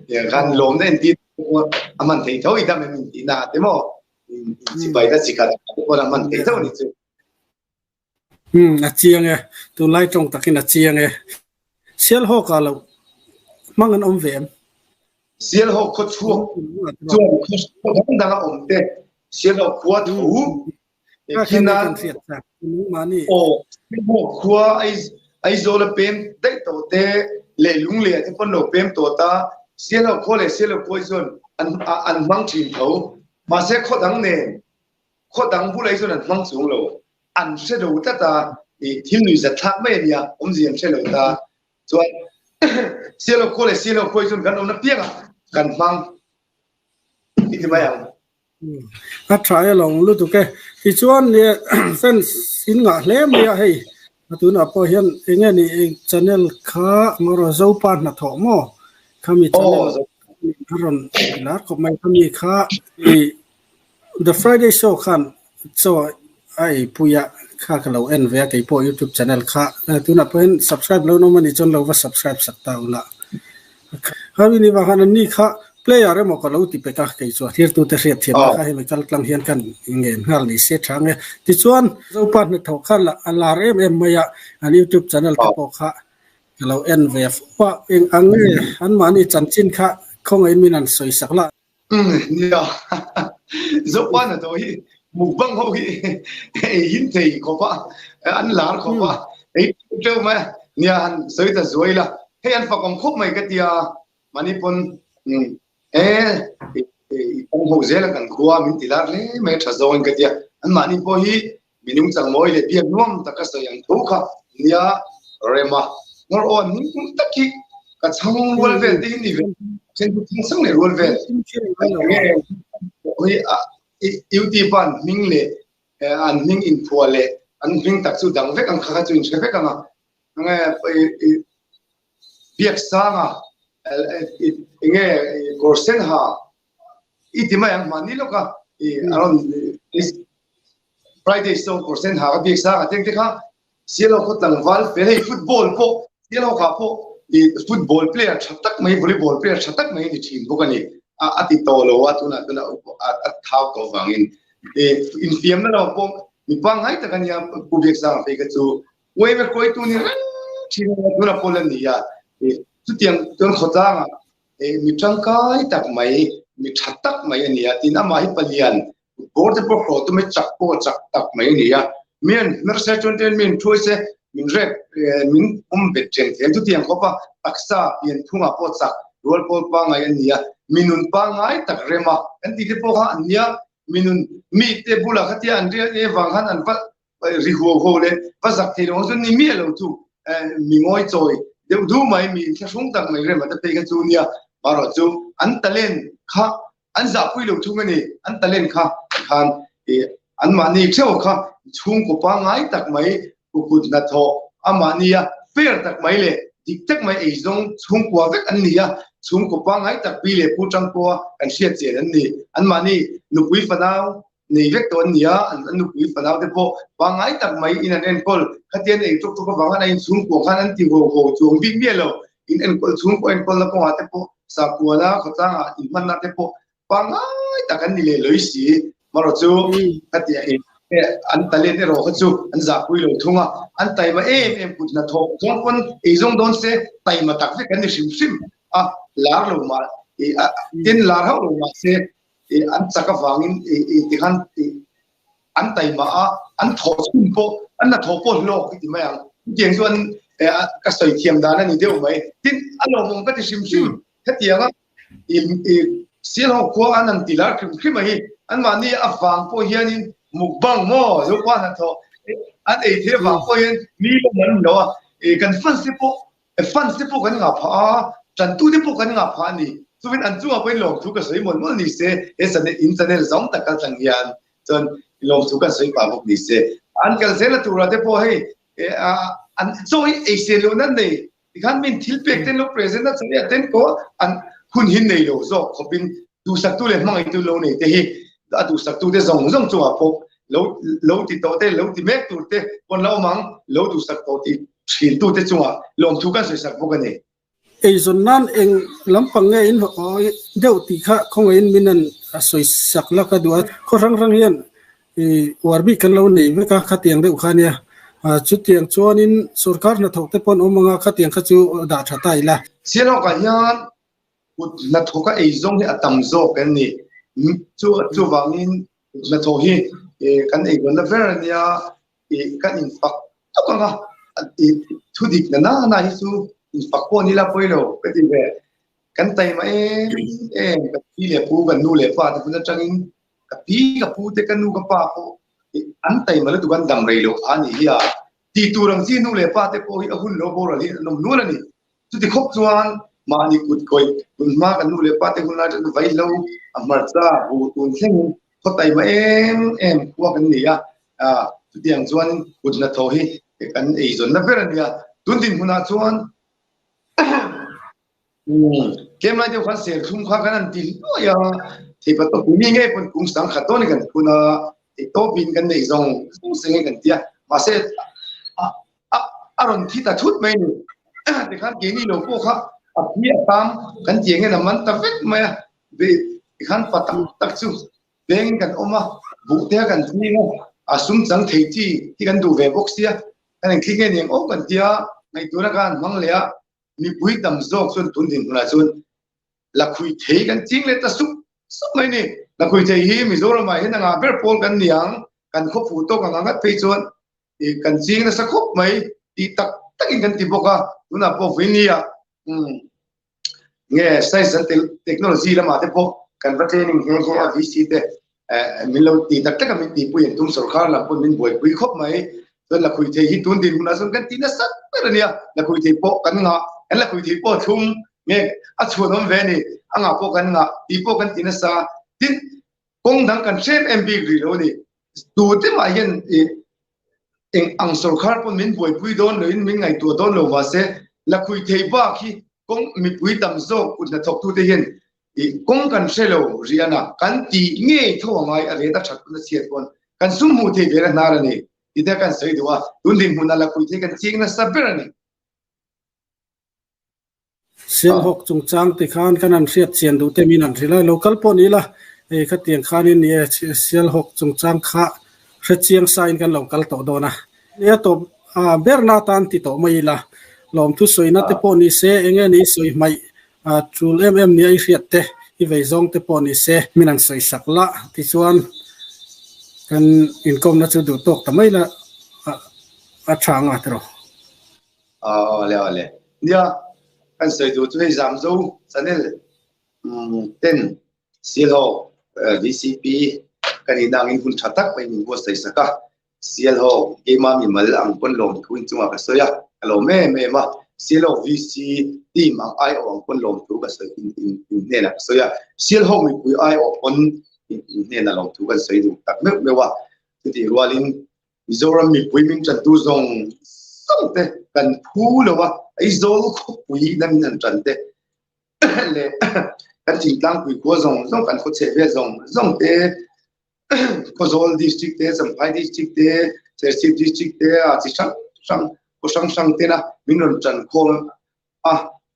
Tiang khan lawm na inti a man thei tho i dam em inti na te maw. Sipai na sikhat te pawh a man thei tho ni chu. Hmm, a chiang e. Tunlai tawng takin a chiang e. Sialhawk ah lo hmang an awm ve em? Sialhawk khaw chhuak chuan khaw dang dang a awm te. Sialhawk khua tho Khinan khua Aizawl a pem daih tawh te leh Lunglei ah te pawn lo pem tawh ta Sialhawk khua leh Sialhawk khua hi chuan an hmang thin tho. Mahse khaw dang nen khaw dang bulah hi chuan an hmang chuang lo. An hre lo tlat a, thil nui zat thlak mai a nia, awmzia an hre lo ta. Chuan Sialhawk khua leh Sialhawk khua hi chuan kan awmna piangah kan hmang i ti mai ang. A tha e lawng lutuk e. Tichuan fans in ngah hle mai a hei a tunah pawh hian enge ni channel kha ngawrh Zopa hnathawh maw khami channel a rawn lar khawp mai khami kha i The Friday Show khan chaw a ei pui a. kha ka lo en ve a keipawh youtube channel kha tunah pawhin subscribe lo nawm a nih chuan lo va subscribe sak ta ula. Khami ni vang khan anni kha player emaw ka lo ti pek a kei chuan thirtute hriat thiam kha hemi kal tlang hian kan ngen nghal ni se tha nge. Tichuan Zopa hnathawh kha a lar em em mai a an youtube channel te pawh kha ka lo en ve fo a eng ang nge anmahni chanchin kha khawngaih min an sawi sak la. Nia, Zopa hnathawh hi mukbang ho hi ei hin thei khawp a, an lar khawp a, ei teuh mai a, nia han sawi ta zuai la, hei an fakawm khawp mai ka tia, mahni pawn e i pawng ho zel a kan khua min ti lar hle mai a tha zawngin ka tia, an mahni pawh hi minung changmawi leh biak nuam taka sawi ang tho kha nia rema ngawr aw an hming tak hi ka chhang rual vel te hi ni ve then chu thang sang leh rual vel nge UT pa an hming leh an hming inphuah leh an hming tak chu dang vek ang kha kha chu in hre vek anga nge biak sanga nge kawr sen ha i ti mai ang mahni lawka i a rawn Friday show kawr sen ha ka biak sang a teng te kha Sialo khaw tlangval fel hei football pawh Sialo kha pawh i football player tha tak mai volleyball player tha tak mai ni thin bawk a ni a a ti tawh lo a tunah tunah a thau tawh vangin i infiamna lamah pawh mi pangngai tak a nia Pu Biaksanga phei kha chu uaime hruaitu ni reng thin a tunah pawh la ni a chutiang chuan khawtlangah mi tangkai tak mai mi tha tak mai a ni a tin amah hi palian bawr te pawh hlawh tum hi chak pawh chak tak mai a ni a mian hmer se chuan ten min thuai se min rek min awm bet reng thei chutiang khawp a taksa pian thungah pawh chak rual pawl pangngai a ni a minun pangngai tak rem a kan tih te pawh kha an nia minun mi te bulah khatia an rial e vang khan an va ri huau huau leh va zak thei lo ang chuan ni miah lo chu mi ngawi chawi deuh du mai mi inthlahrung tak mai rem a te phei kha chu nia marawh chu an talent kha an zahpui lo thung a ni an talent kha khan an mahni theuh kha chhungkaw pangngai tak mai kukut hnathawh amahnia fair tak mai leh dik tak mai eizawng chhungkua vek an ni a chhungkaw pangngai tak pi leh pu tang pawha kan hriat chian an ni an mahni nupui fanau nei vek tawh an ni a, an nupui fanau te pawh pangngai tak mai in an enkawl. Khatian ei tuk tuk avang khan a inchhungkua khan an ti ho ho chuang bik miah lo. In enkawl chhungkaw enkawlna kawngah te pawh sakhuana khawtlangah inhmanna te pawh pangngai tak an ni leh loi si. Marawh chu khatia ei an talent erawh kha chu an zahpui lo thung a, an taima em em kut hnathawh zawng pawn ei zawng dawn se taima tak vek an ni hrim hrim a, lar lo mah tin lar hauh lo mah se an chak avangin tikhan an taima a, an thawh chhun pawh an hnathawh pawh hlawk i ti mai ang. Chutiang chu an ka sawi thiam dan a ni deuh mai. Tin, a lawmawm ka ti hrim hrim hetianga Sialhawk khua an an ti lar hrim hrim a hi. Anmahni avang pawh hianin mukbang maw Zopa hnathawh an ei theih avang pawh hian mi lawm an ni lo a, kan fans te pawh Fans te pawh kan ngah phah a, tantu te pawh kan ngah phah a ni. Chuvin an chungah pawhin lawmthu ka sawi mawlh mawlh ni se, he channel in channel zawng tak kal tlang hian chuan lawmthu kan sawi pah bawk ni se. An kal zel a turah te pawh hei an chaw hi ei se loh nan nei tikhan min thil pek ten lo present a chawlh a ten ko an hun hi nei lo zawk khawpin duhsaktu leh hmangaihtu lo nei te hi a duhsaktu te zawng zawng chungah pawh lo lo ti tawh te lo ti mek tur te pawn la awm ang lo duhsak tawh tih thin tu te chungah lawmthu kan sawisak bawk a ni. Eizawn nan eng lampang nge in deuh tih kha khawngaihin min an sawisak la ka duh a, khaw hrang hrang hian uar bik kan lo nei vek a, khatiang deuh kha nia. Chutiang chuanin sorkar hnathawk te pawh an awm ang a, khatiang kha chu dah tha ta ila. Sialhawkah hian kut hnathawk a eizawng hi a tam zawk an ni. Chu chuvangin kut hnathawk hi kan eizawnna ber a nia. Kan infak tak ang a, thu dik na na na hi chu infak pawh ni la pawi lo ka ti ve. Kan taima em em, ka pi leh pu, kan nu leh pa te hun atangin ka pi ka pu te ka nu ka pa pawh an taima lutuk an dam rei loh phah a nih hi a. Tih tur ang chi nu leh pa te pawh hi a hun lo boral hi an awm nual a ni. Chuti khawp chuan mahni kut kawih tun hma kan nu leh pa te hun lai atang vaihlo a hmarcha buh tun thlengin khaw taima em em khua kan ni a. Chutiang chuan kut hnathawh hi kan eizawnna ber a nia. Tun dinhmunah chuan tlem lai deuh khan serthlum kha kan han ti hluai a, theipa tawpui mi ngei pawn kum sangkhat dawn in kan phun a, theihtawpin kan neih zawng zawng seng in kan ti a. Mahse a a a rawn thi ta thut mai a ni. Tikhan keini lo pawh kha a thi a tam kan tih angin a man ta vek mai a. Tikhan pa tak tak chu vengin kan awm a, buh te kha kan ching a, a sum chang thei chi hi kan duh ve bawk sia, kan engthli nge ni ang aw kan tia ngaihtuahna kha an hmang leh a, mipui tam zawk chuan tun dinhmunah chuan lakhui thei kan ching leh ta sup sup mai ni. Lakhui thei hi Mizoramah hian a ngah ber pawl kan ni ang, kan khawphu tawk ang ngat phei chuan kan ching nasa khawp mai tih tak takin kan ti bawk a, tunah pawh vawinia nge science and technology lamah te pawh kan va training nghe nghe a VC te min lo ti tak tak a min tihpui an tum sorkar lam pawn min buaipui khawp mai chuan lakhui thei hi tun dinhmunah chuan kan ti nasa ber a nia lakhui thei pawh kan ngah kan lakhui thei pawh thlum nge a chhuan awm ve a ni a ngah pawh kan ngah tih pawh kan ti nasa tin kawng dang kan hrem em bik rih lo a ni tute mah hian eng ang sorkar pawn min buaipui dawn loin min ngaihtuah dawn lo mahse lakhui thei bak hi kawng mipui tam zawk kut hnathawktute hian kawng kan hre lo rih a na kan tih ngei tho a ngai a ret a that pawn a chhiat pawn kan sum hmuh thei ve na hnar a ni tih te kan sawi duh a tun dinhmun a lakhui thei kan ching nasa ber a ni. Sialhawk chungchang ti khan kan han hriat chian duh te min han hrilh a, lo kal pawh ni ila hei khatiang khanin ni e Sialhawk chungchang kha hre chiang sa in kan lo kal tawh dawn a. Nia tawp berna atan ti tawh mai ila lawmthu sawina te pawh ni se enge ni sawi hmaih tul em em nia i hriat te i vei zawng te pawh ni se min han sawi sak la tichuan kan inkawmna chu duh tawk ta mai la a tha anga tiraw. Awle awle. Nia, kan sawi duh chu hei Zamzo channel ten Sialhawk VCP kan inah angin hun tha tak mai min buatsaih sak a. Sialhawk keimah mimal ang pawn lawmthu inchungah ka sawi a, ka lawm em em a. Sialhawk VC team ang aiawh ang pawn lawmthu ka sawi in hnenah ka sawi a. Sialhawk mipui aiawh pawn in hnenah lawmthu kan sawi duh tak meuh meuh a. Chutih rualin Mizoram mipui min tantu zawng zawng te kan phu lo a, Aizawl khawpui na min han tan te leh kan thingtlangpui khua zawng zawng kan khaw chheh vel zawng zawng te Khawzawl district te, Champhai district te, Serchhip district te a chi hrang hrang khaw hrang hrang tena min rawn tan khawm a,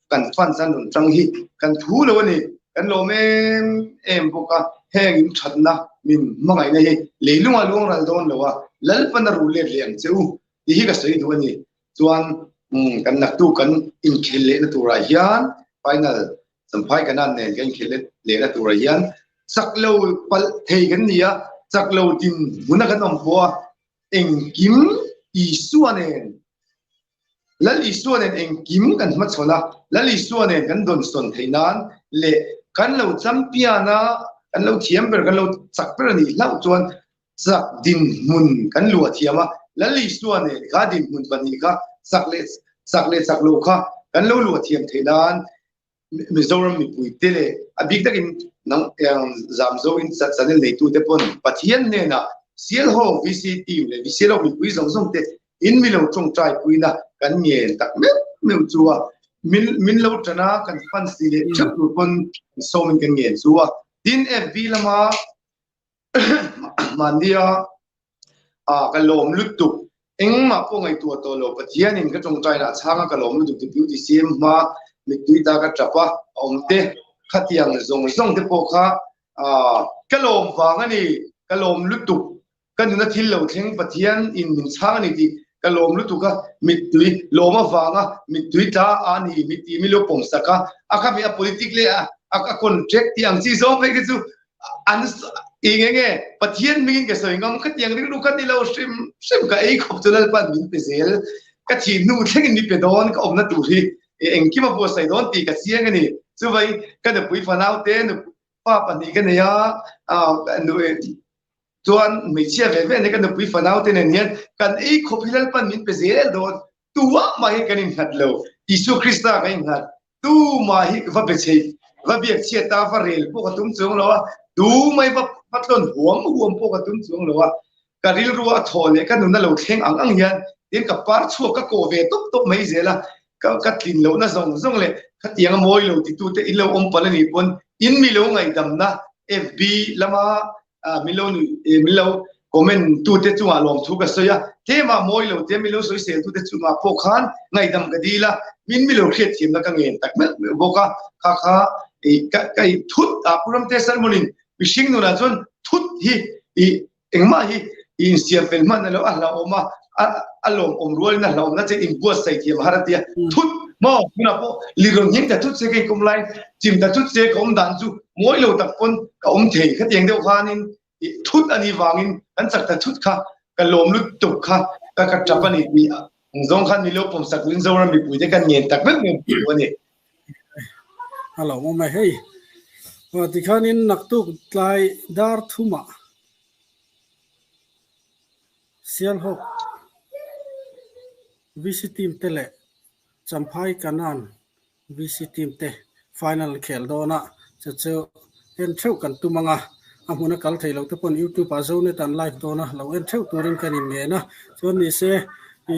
kan funds an rawn tang hi kan thu lo a ni. Kan lawm em em bawk a, heng in thatna min hmangaihna hi leilunga luang ral dawn lo a, Lalpan a ru let leh ang che u tih hi ka sawi duh a ni. Chuan kan naktu kan inkhel lehna turah hian final Champhai Kanan nen kan inkhel lehna turah hian chak lo palh thei kan ni a, chak lo din hmuna kan awm pawh a, engkim Isua nen Lal Isua nen engkim kan hmachhawn a, Lal Isua nen kan dawnsawn theih nan leh kan lo champion a, kan lo thiam ber, kan lo chak ber a nih hlauh chuan chak dinhmun kan luah thiam a, Lal Isua nen kha dinhmun pahnih kha chak leh chak leh chak lo kha kan lo luah thiam theih nan Mizoram mipui te leh a bik takin nang Zamzo in channel neitu te pawn Pathian hnenah Sialho VC team leh Sialho mipui zawng zawng te in mi lo tawngtai puina kan ngen tak meuh meuh chu a min min lo tan a kan fans ti leh theuh tur pawn sawmin kan ngen chu a tin FB lama Mahnia ah ka lawm lutuk engmah pawh ngaihtuah tawh lo Pathianin ka tawngtaina a chhang a ka lawm lutuk Deputy CM hma mittui ta ka tap a a awm te khatiang zawng zawng te pawh kha ah ka lawm vang a ni ka lawm lutuk ka nuna thil lo thleng Pathian in min chhang a ni tih ka lawm lutuk a mittui lawm avanga mittui tla a ni mi tih mi lo pawm sak a a kha mi a politic leh a a contract tih ang chi zawng phei khi chu an eng enge Pathian hmingin ka sawi ngam khatiang rilru kha ni lo hrim hrim ka ei khawp chu Lalpan min pe zel ka thih hnu thlengin mi pe dawn ka awmna tur hi engkim a buatsaih dawn tih ka chiang a ni chuvai ka nupui fanau te pa pahnih ka nei a chuan hmeichhia ve ve ania ka nupui fanau te nen hian kan ei khawp hi Lalpan min pe zel dawn tuah mah hi kan innghat lo Isua Krista kan innghat Tumah hi va be chheih, va biak chhiat a, va rel pawh ka tum chuang lo a, tumah hi va va tlawn huam huam pawh ka tum chuang lo a, ka rilru a thaw leh ka nuna lo thleng ang ang hian tin ka par chhuak ka kawh ve tawp tawp mai zel a, ka ka tlin lohna zawng zawng leh khatiang a mawi lo titute in lo awm palh a nih pawn in mi lo ngaihdamna FB lama min lo nuih min lo Comment tute chungah lawmthu ka sawi a, tlema mawi lo te milo sawisel tute chungah pawh khan ngaihdam ka dil a, min milo hriatthiamna ka ngen tak meuh meuh bawk a, kha kha i ka ka i thut a Pu Ramte sermon in mihring nunah chuan thut hi i engmah hi i insiam fel hman alo a hlauhawm a, a a lawmawm rualin a hlauhawmna che inbuatsaih thiam a har a tia, thut maw tunah pawh lir rawn nghing ta thut se ka inkawm laiin chim ta thut se ka awm dan chu mawi lo tak pawn ka awm thei khatiang deuh khanin thut a nih vangin kan chak ta thut kha ka lawm lutuk kha ka ka tap a ni tih ang zawng khan milo pawm sak turin Zoram mipuite kan ngen tak vek mai tur a ni. A lo awm e hei. Tikhanin naktuk tlai dar thumah Sialhawk VC team te leh Champhai Kanan VC team te final khel dawn a, chu chu en theuh kan tum ang a, a hmun a kal thei lo te pawn youtube ah Zonet an live dawn a, lo en theuh turin kan in ngen a, chuan ni se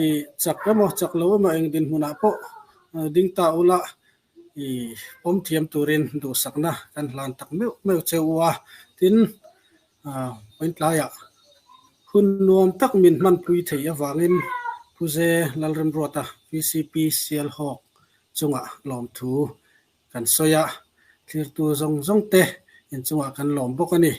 i chak emaw chak lo emaw eng dinhmunah pawh ding ta ula i pawm thiam turin duhsakna kan hlan tak meuh meuh che u a, tin point tlaiah hun nuam tak min hmanpui theih avangin Puze Lalremruata VCP Sialhawk chungah lawmthu kan sawi a, thlirtu zawng zawng te inchungah kan lawm bawk a ni.